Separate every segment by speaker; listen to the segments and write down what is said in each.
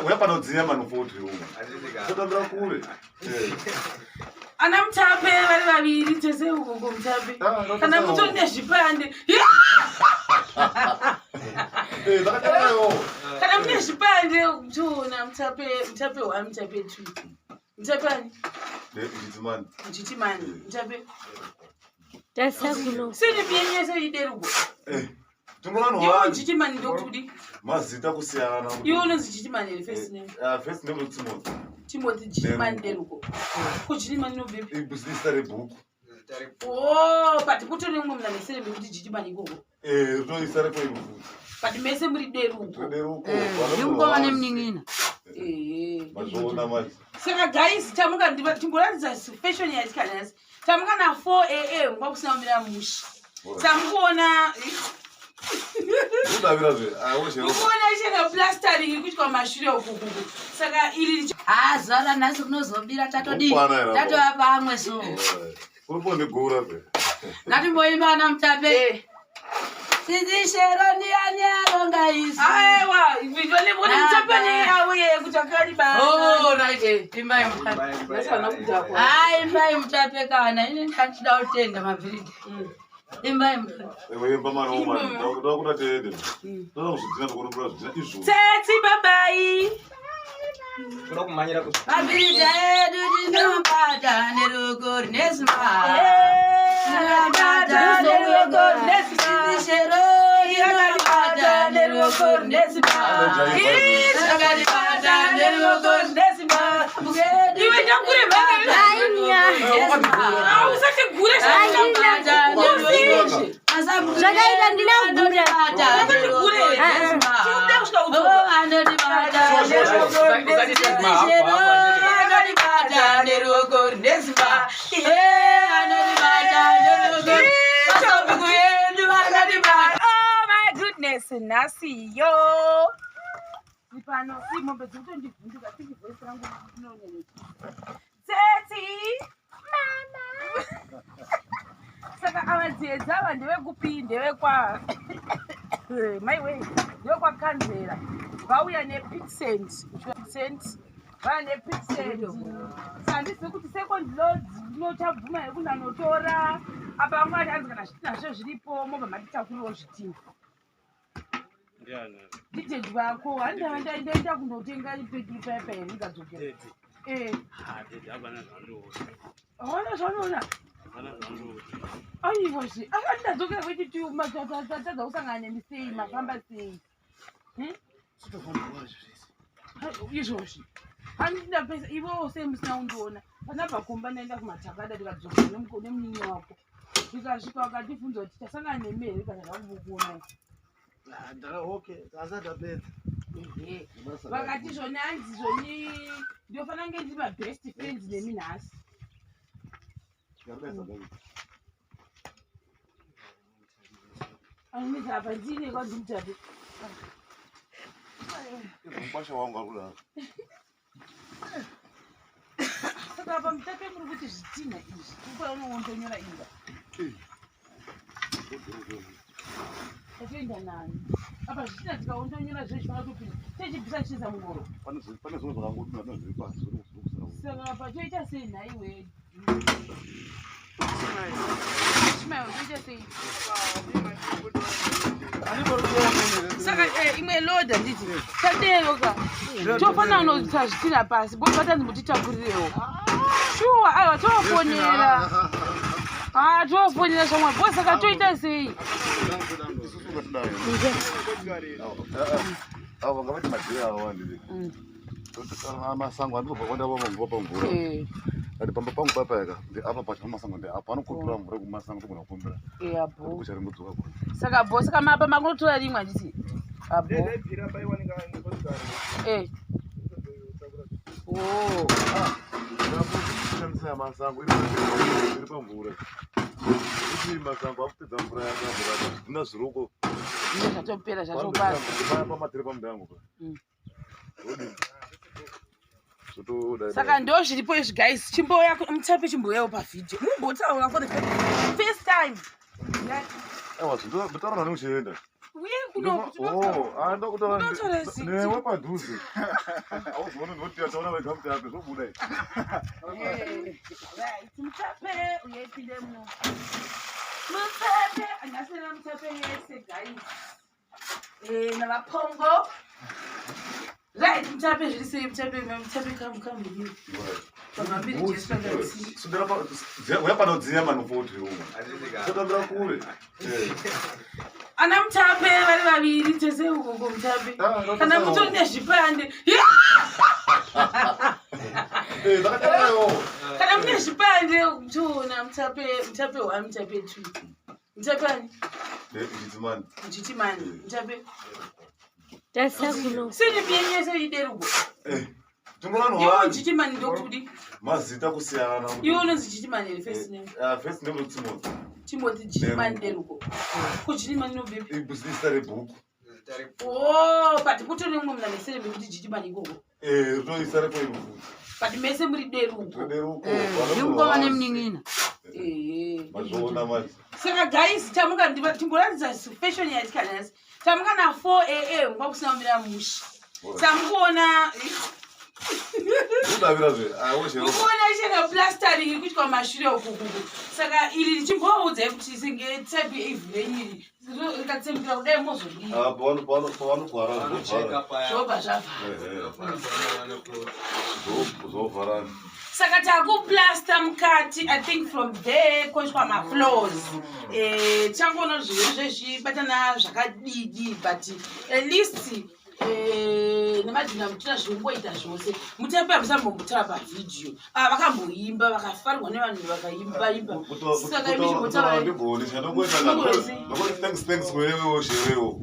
Speaker 1: Uya panodziya manofoti Kutambira kure.
Speaker 2: Ana mutape vari vaviri tese ukoko mutape.
Speaker 1: Ah,
Speaker 2: Kana mutori nezvipande.
Speaker 1: Eh, zvakatarirewo.
Speaker 2: Kana mune zvipande toona mutape mutape 1 mutape 2. Mutape ani?
Speaker 1: Eh, Ndidzimani.
Speaker 2: Nditimani. Mutape.
Speaker 3: Tarisa kuno.
Speaker 2: Sini yenyu ideruko.
Speaker 1: Eh, tungorano
Speaker 2: Iwe
Speaker 1: wani.
Speaker 2: Nditimani ndokudi.
Speaker 1: Mazita kusiyana.
Speaker 2: Iwe unonzi Chitimani here first name?
Speaker 1: Ah, first name is Timothy.
Speaker 2: Timothy Chitimani Deruko. Kuchitimani nobvepi?
Speaker 1: Ibuzita rebhuku.
Speaker 2: Oh, but kutori nemumwe munhu ane surname yekuti Chitimani ikoko.
Speaker 1: Eh, rinoisa repo ibhuku.
Speaker 2: But mese muri Deruko.
Speaker 1: Deruko.
Speaker 4: Ndimukoma nemunin'ina.
Speaker 2: Ehe.
Speaker 1: Mazvoona manje.
Speaker 2: Saka guys, tamuka timboratidza fashion yatika nhasi. Tamuka na 4 am kwakusina kumira mushe. Tamukuona
Speaker 1: Udavira zve. Ah, woshe.
Speaker 2: mukuona cheka plastering iri kuitwa mashure ukukuku. Saka iri
Speaker 4: Ah, zuva ranhasi kunozobira tatodii?
Speaker 1: Kukwana here apo.
Speaker 4: Tatova pamwe so.
Speaker 1: Uripo negura zve.
Speaker 4: Ngatimboimba ana mutape.
Speaker 2: Eh.
Speaker 4: Sisi Shero ndiyani aronga izvi?
Speaker 2: Aiwa, vone mutapani auye kuti akariba.
Speaker 4: Oh, right. Imbai mutape.
Speaker 2: Nasana kudhakwa.
Speaker 4: Ah, imbai mutape kana. Ini ndachida kutenda mabhiridhi. Imbai mutape.
Speaker 1: Ewe imba mari womani. Ndoda kuda tende. Ndoda kuzvidhina ndokurumbura zvidhina izvo.
Speaker 2: Tsitsi babai.
Speaker 5: Kuda kumhanyira ku
Speaker 4: Mabhiridha edu tinobata neruoko rine simba. Tinobata neruoko rine simba. Sisi Shero tinobata neruoko rine simba. Tinobata neruoko rine simba.
Speaker 2: Iwe ndakure
Speaker 3: Ainya.
Speaker 2: Usati gure
Speaker 3: Zvakaita ndina kugura.
Speaker 2: Oh my goodness, nhasi yo. Pano si mombe dzikutondivhunduka tiki voice rangu rinonyanya. Tsitsi. Mama. Saka ava dzedza ava ndevekupi ndevekwa mai wei ndevekwa kanzera vauya nepixent pixent vauya nepixent handizivi kuti second load inochabvuma here kunanotora apa vanga vati hanzi kana zvitina zvo zviripo mobva matitakurirawo zvitina ndidedi vako handava ndaenda kundotenga peturu paya paya ndingadzokera Eh, hawana zvaunoona aiwazve akati ndadzokera kwechiti tatadza kusangana nemi sei mafamba sei Hmm? Hai, izvozvi handina pesa ivowo sei musina kundiona panabva kumba ndaenda kumatakada ndikadzokera nemunin'i wako ndikasvika vakatibvunza kuti tasangana nemi here kana ndakumbokuonai Ehe. Vakati zvoni hanzi zvoni ndinofanira kunge ndiri mabest friends nemi nhasi. Anonetsa apa ndine kwandimutape.
Speaker 1: Mukwasha wangu ari kudaro.
Speaker 2: Saka apa mutape muri kuti zvitinha izvi kupa unoondonyora imba. Tatoenda nani? Apa zvitinha tikaondonyora zve zvifanira kutopinda. Techibvisa chiisa mungoro.
Speaker 1: Pane zvimwe zvakangoduna zviri pasi zviri kusara.
Speaker 2: Saka apa toita sei nhaiwe? Ishmael, toita sei? Saka imwe load handiti tadero ka tofanira kunoisa zvitina pasi bo vatanzi mutitakurirewo shuwa aiwa tovafonera ah tovafonera shamwari bo saka toita sei
Speaker 1: Isusu ngatidai. Avo ngavati madhiri avo wandiri. Masango andikubva kwandava mvura pamvura. Ati pamba pangu papayaka ndeapa pacho pamasango ndeapa anokumbira mvura kumasango togona kukumbira.
Speaker 2: abo
Speaker 1: Kucharingudzoka kure.
Speaker 2: Saka bo saka mapa makunotora rimwe handiti abo eh oh
Speaker 1: Kushandisa masango iri pamvura. Kuti masango akupedza mvura yakavhura zvidhina zviroko.
Speaker 2: Zvino zvatopera zvatopasi.
Speaker 1: Pamadhiri pamundangu pa. Odini. Zvotodai.
Speaker 2: Saka ndo zviripo izvi guys chimbouya mutape chimbouyawo pavhidhio mumbotaura for the first time.
Speaker 1: Aiwa, ndotaura nani uchienda.
Speaker 2: Uye kuno
Speaker 1: Oh, ah, ndakutaura
Speaker 2: Unotaura ziti.
Speaker 1: newe padhuze. Auzoona ndoti taona wega mutape zvobuda izvi.
Speaker 2: Right, mutape uye pinde muno. Mutape, angasena mutape yese guys. Eh, navapongo. Right, mutape zviri sei mutape mutape come come here. Pamambiri Jesu akati.
Speaker 1: Sundira pa uya panodziya manofoti umo. Sotambira kure. Eh.
Speaker 2: Ana mutape vari vaviri tese ukoko mutape.
Speaker 1: Ah, ndotosara
Speaker 2: Kana mutori nezvipande.
Speaker 1: Eh, ndakatarayo.
Speaker 2: Kana mune zvipande toona mutape mutape 1 mutape 2. Mutape ani?
Speaker 1: Eh, Chidzimani.
Speaker 2: Mchitimani. Mutape.
Speaker 3: Tasakuno.
Speaker 2: Sini piyenyese iderugo.
Speaker 1: Eh. Tungorano
Speaker 2: Iwe
Speaker 1: wani.
Speaker 2: Chitimani ndokudi.
Speaker 1: Mazita kusiyana.
Speaker 2: Iwe unonzi Chitimani here first name.
Speaker 1: Ah, first name Timothy.
Speaker 2: Timothy Chitimani Derugo. Ko Chitimani nobvepi?
Speaker 1: Ibuzita rebhuku.
Speaker 2: Oh, but kutori nemumwe munhu ane surname yekuti Chitimani ikoko.
Speaker 1: Eh, rinoisa repo iri futi.
Speaker 2: But mese muri Derugo.
Speaker 1: Deruko.
Speaker 4: Ndimukoma nemunin'ina.
Speaker 2: Ehe.
Speaker 1: Mazvoona manje.
Speaker 2: Saka guys, tamuka timboratidza fashion yatika nhasi. Tamuka na 4 am kwakusina kumira mushe. Tamukuona
Speaker 1: Kudavira zve. Ah, shero.
Speaker 2: mukuona cheka plastering iri kuitwa mashure ukukuku. Saka iri richimboudzai kuti senge type yeivhu renyu iri rikatsemukira kudai mozodii.
Speaker 1: Ah, pavano pavano pavanogwara
Speaker 5: Vanocheka
Speaker 1: zvovhara.
Speaker 5: paya.
Speaker 2: Zvobva zvabva.
Speaker 1: Eh, Zvovharana.
Speaker 2: Saka takuplasta mukati I think from there koiswa mafloors. Eh, tichangoona zvinhu zvezvibatana zvakadidi but at least eh, nemadhina mutuna zvinongoita zvose mutambi hamusambombotaura pavhidhiyo ava vakamboimba vakafarwa nevanhu vakaimbaimba saka imi
Speaker 1: Kutaura
Speaker 2: chimbotaura
Speaker 1: ndigoni chandokuita
Speaker 2: Ndinogoni.
Speaker 1: ndokoti thanks thanks kwewewo shewewo.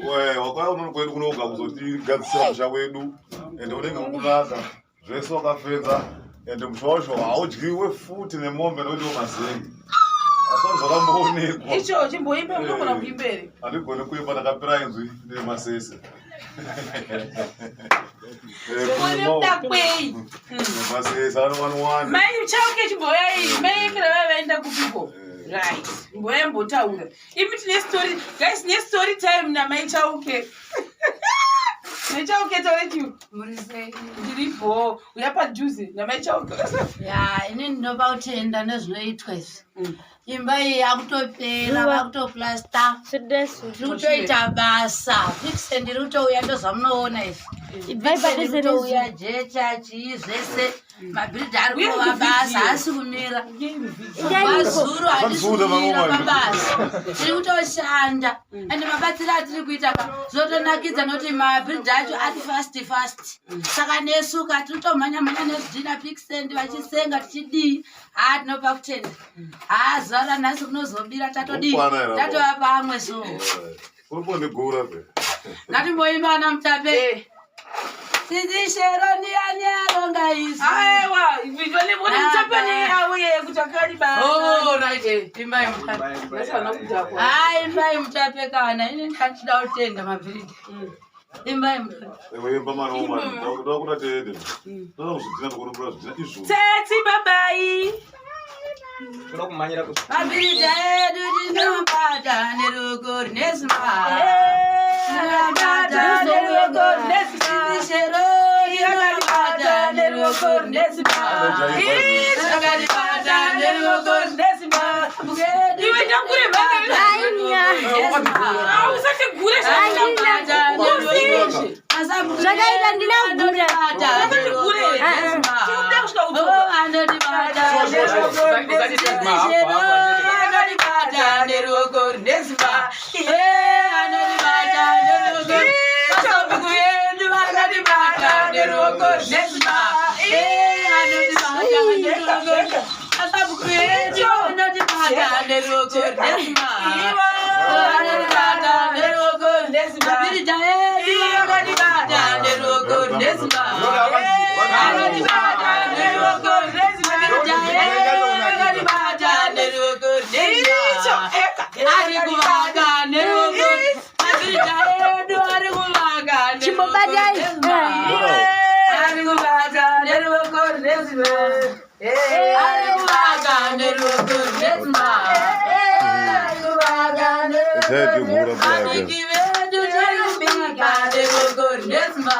Speaker 1: We wakauya unono kwedu kunoga kuzotigadzisira musha wedu. Ende unenge ukunaka. Zvese wakafenza. Ende musha wacho haudyiwe futi nemombe nokuti mazengi. Asi zvakamboonekwa.
Speaker 2: Icho chimboimba munogona kuimba here?
Speaker 1: Handigoni kuimba ndakapera inzwi nemasese.
Speaker 2: Kuda kwei
Speaker 1: Masese anowanwana.
Speaker 2: Mai chauke chimboyai mai kira vaya vaenda kupiko right mboya mbotaura imi tine story guys tine story time namai chauke. Mai chauke taure chiu.
Speaker 4: Muri sei?
Speaker 2: Ndiripo uya padhuze namai chauke.
Speaker 4: Ya, ini ndinopa kutenda nezvinoitwa izvi. Imba iyi yakutopera, vakutoplasta.
Speaker 3: Sudesu.
Speaker 4: Tiri kutoita basa. Fixen ndiri kutouya ndozvamunoona izvi.
Speaker 3: Ibvai padhuze
Speaker 4: Ndiri jecha chii zvese. Mabhiridha ari
Speaker 2: Uye
Speaker 4: kurova basa
Speaker 2: muvidhiyo.
Speaker 4: haasi kumira.
Speaker 3: Indai
Speaker 4: Mazuro handisi
Speaker 1: Mazuro
Speaker 4: kumira
Speaker 1: vamwe vanhu.
Speaker 4: pabasa. Tiri kutoshanda. Ende mabatsiro atiri kuita ka zvotonakidza nokuti mabhiridha acho ari fast fast. Saka nesu ka tiri kutomhanya mhanya nezvidhina piksend vachisenga tichidii. Haa tinopa kutenda. Haa zuva ranhasi kunozobira tatodii.
Speaker 1: Kukwana here apo?
Speaker 4: Tatova pamwe so.
Speaker 1: Uripo negura zve.
Speaker 4: Ngatimboimba ana mutape. Sisi Shero ndiyani aronga izvi?
Speaker 2: Aiwa uri mutapani auye kuti akari
Speaker 4: Oh, right. Imbai mutape.
Speaker 2: basa.
Speaker 4: Haa imbai mutape kana ini ndachida kutenda mabhiridha. Imbai mutape.
Speaker 1: Weimba maroma ndoda kuda tende. Ndoda kuzvidhina ndokurumbura zvidhina izvo.
Speaker 2: Tsetsi babai.
Speaker 5: Kuda kumhanyira kusvika.
Speaker 4: Mabhiridha edu tinobata neruoko rine simba. Tinobata neruoko rine simba. Sisi Shero tinobata neruoko rine simba. Tinobata neruoko rine simba.
Speaker 2: Iwe ndakure mhaka.
Speaker 3: Ainya.
Speaker 2: Usati gure.
Speaker 3: Zvakaita ndina kugura.
Speaker 4: Mabhirija edu akanibata neruoko rine simba. Akanibata neruoko rine simba. Mabhirija edu akanibata neruoko rine simba. Ari kuvaka neruoko. Mabhirija edu ari kuvaka neruoko
Speaker 3: Chimbobatai.
Speaker 4: rine simba. Ari kuvaka neruoko rine simba. Ari kuvaka neruoko rine simba. Ari kuvaka neruoko
Speaker 1: Tete
Speaker 4: rine
Speaker 1: gura
Speaker 4: simba.
Speaker 1: purake.
Speaker 4: Vabiki vedu rine simba,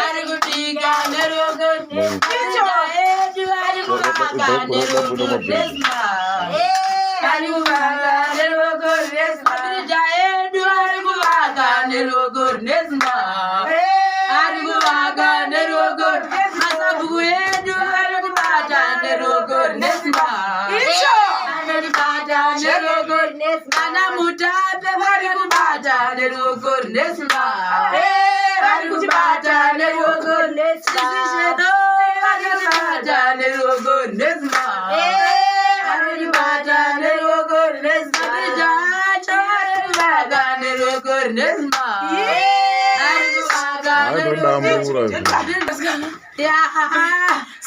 Speaker 4: ari kubika neruoko rine simba. Edu ari kuvaka neruoko rine simba, ari kuvaka neruoko rine simba. Mabhiridha edu ari kuvaka neruoko rine simba, ari kuvaka neruoko. Masabhuku edu ari kubata neruoko rine simba, anotibata neruoko rine simba. Ana Mutape vari kubata neruoko rine simba, vari kubata neruoko rine simba. Sisi vari kubata neruoko rine simba, anotibata neruoko rine simba. Mabhiridha acho ari kuvaka neruoko rine simba, ari kuvaka.
Speaker 1: Haidodambura.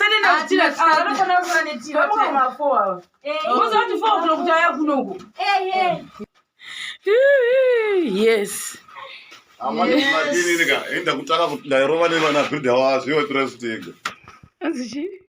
Speaker 2: Vanofanira kuva netira ma4 ava, mozati 4 o'clock kuti aya kunoku. Yes.
Speaker 1: Amanimatinini ka enda kutanga kuti ndairova nevana bhiridha wazvo iwe tirasitega.
Speaker 2: Anzi chii?